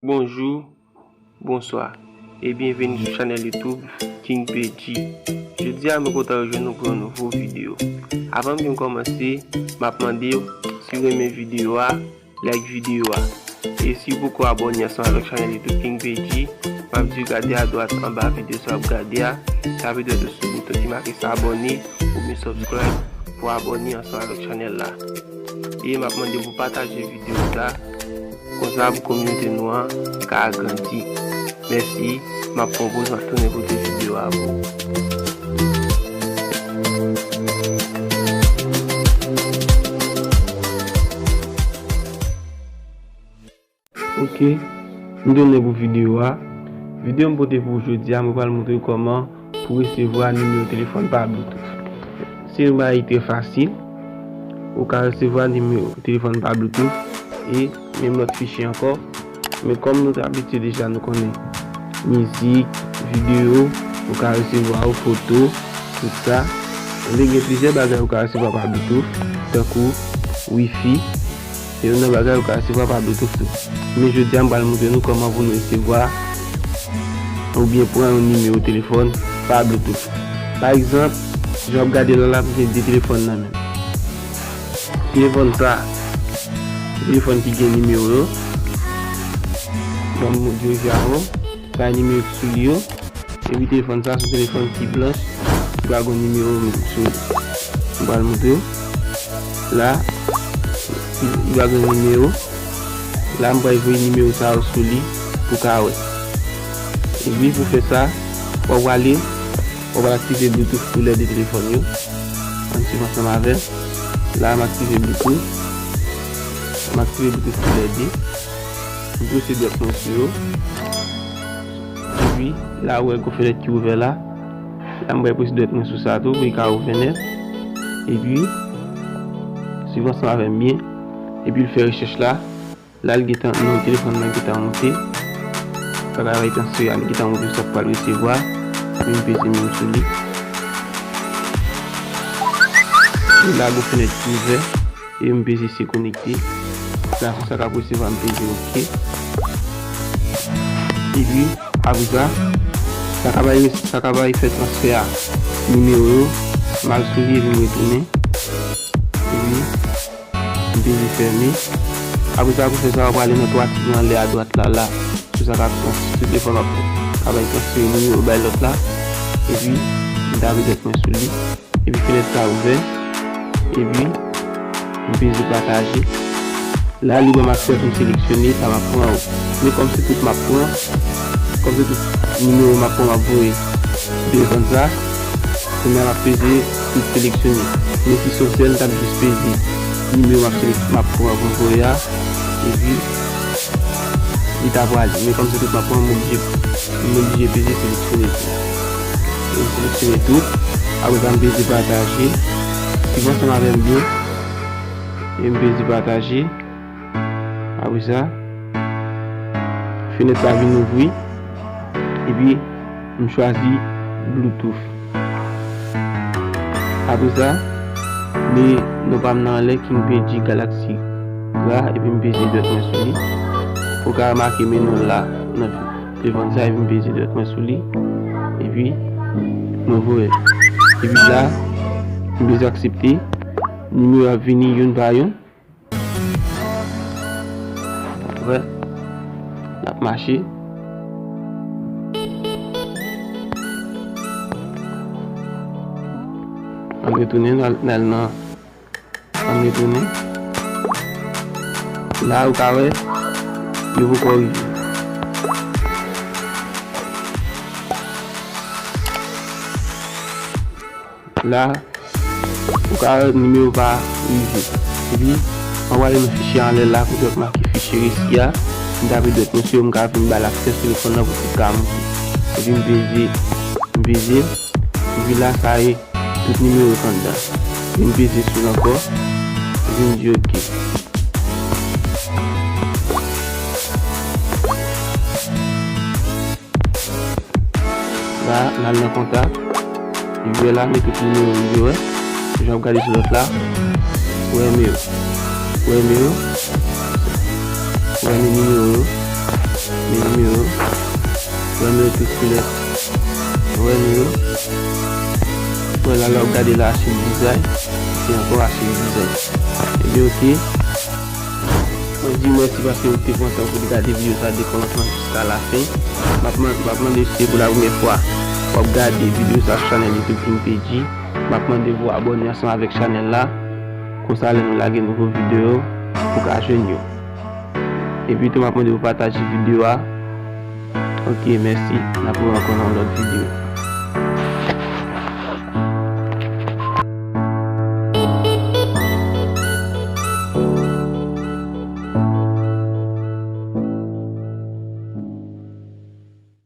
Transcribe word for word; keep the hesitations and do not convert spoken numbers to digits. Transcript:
Bonjou, bonswa, e byenveni sou chanèl YouTube King P G. Jodi a, mwen kontan rejwenn nou pou yon nouvo videyo. Avan m byen kòmanse, m ap mande w, si w renmen videyo a, like videyo a. E si w poko abòne ansanm avèk chanèl YouTube King P G, m ap di w gade adwat anba videyo sa w ap gade a, sa vle di w sou bouton ki make sa abòne oubyen subscribe pou abòne ansanm avèk chanèl la. E m ap mande w pou pataje videyo sa. Konsa pou kominote nou an ka agrandi. Mèsi, m ap pran yon poz, m ap tounen pote videyo a pou ou. Ok, m tounen pou videyo a. Videyo m pote pou ou jodi a, mwen pral montre w kòman pou resevwa nimewo telefòn pa Bluetooth. Se yon bagay trè fasil. Ou ka resevwa nimewo telefòn pa Bluetooth e menm lòt fichye ankò. Men kòm nou te abitye deja, nou konnen mizik, videyo, ou ka resevwa yo, foto, tout sa. Ebyen, gen plizyè bagay ou ka resevwa pa Bluetooth, tankou Wi-Fi. Se youn nan bagay ou ka resevwa pa Bluetooth tou. Men jodi a, m pral montre nou kòman pou nou resevwa oubyen pran yon nimewo telefòn pa Bluetooth. Pa egzanp, jan w ap gade la, la, m gen de telefòn nan men m. Telefòn sa, se telefòn ki gen nimewo yo. Ban m dirije avè w. Sa e nimewo ki sou li yo. Epi telefòn sa, se yon telefòn ki blanch. Li pa gen nimewo menm sou li. M pral montre w. La, li pa gen nimewo. La, m pral voye nimewo sa yo sou li pou w ka wè. Epi pou fè sa, w ap prale, w ap aktive Bluetooth pou lè de telefòn yo. Ann swiv ansanm avè m. La, m aktive Bluetooth. M aktive Bluetooth pou lè de. M pwese dwèt mwen sou yo. Epi, la, ou wè gon fenèt ki ouvè la. La, m pral pwese dwèt mwen sou sa tou, pou li ka ouvè nèt. Epi, swiv ansanm avè m byen. Epi, l fè rechèch la. La, l gentan, nimewo telefòn nan gentan monte. Sa travay transfè a, l gentan monte sa k pral resevwa. Epi, m peze menm sou li. E la, gon fenèt ki ouvè. E m peze se konekte. La, sou sa k ap resevwa, m peze oke. Epi, apre sa, sa ka bay, sa ka bay fè transfè a nimewo yo, m al sou li epi m retounen. Epi, m peze fèmen. Apre sa, pou fè sa, w prale nan twa ti anlè adwat la, la. Sou sa k ap trans-, sou telefòn w ap, ka bay transfere nimewo bay lòt la. Epi, m ta met dwèt mwen sou li. Epi fenèt sa ouvè. Epi, m peze pataje. La, li ban m aksè pou m seleksyone sa m ap pran yo. Men kòm se tout m ap pran, kòm se tout nimewo m ap pran, m ap voye telefòn sa, kounye a m ap peze tout seleksyone. Men si se yon sèl, m t ap jis peze nimewo m ap selek-, m ap pran pou m voye a. Epi, li ta prale. Men kòm se tout m ap pran, m oblije, m oblije peze seleksyone tou. M seleksyone tout. Apre sa, m peze pataje. Swiv ansanm avè m byen. E m peze pataje. Apre sa, fenèt la vin ouvri. Epi, m chwazi Bluetooth. Apre sa, men non pa m nan anlè, King P G Galaxy Gra, epi m peze dwèt mwen sou li. Ou ka remake men non la nan telefòn sa, epi m peze dwèt mwen sou li. Epi, mwen voye. Epi la, m peze aksepte. Nimewo ap vini youn pa youn. Wè, l ap mache. Ann retounen, n al, n al nan, ann retounen. La, ou ka wè, yo poko rive. La, ou ka wè nimewo pa rive. Epi, mwen prale nan fichye anlè la, kote yo make fichye resi a. M tape dwèt mwen sou yo, m ka vin ba l aksè sou telefòn nan pou tout ka monte. Epi m peze, m peze, epi la, sa ye, tout nimewo yo t anndan. Epi m peze sou l ankò, epi m di oke. La, n al nan kontak. Epi wè la, men tout nimewo yo, wè. Jan w ap gade sou lòt la. Wè men yo. Wè men yo. Wè men nimewo yo. Tout koulè. Wè nou yo. Wè la, lè w ap gade la, Achille Design. Se ankò Achille Design. Ebyen, oke. Mwen di w mèsi paske w te pran tan pou w gade videyo sa de kòmansman jiska lafen. M ap man-, m ap mande si se pou la premyè fwa w ap gade videyo sa sou chanèl YouTube King P G. M ap mande pou w abòne ansanm avèk chanèl la. Konsa, lè nou lage nouvo videyo, ou ka jwenn yo. Epi tou, m ap mande pou w pataje videyo a. Oke, mèsi. N ap wè ankò nan yon lòt videyo.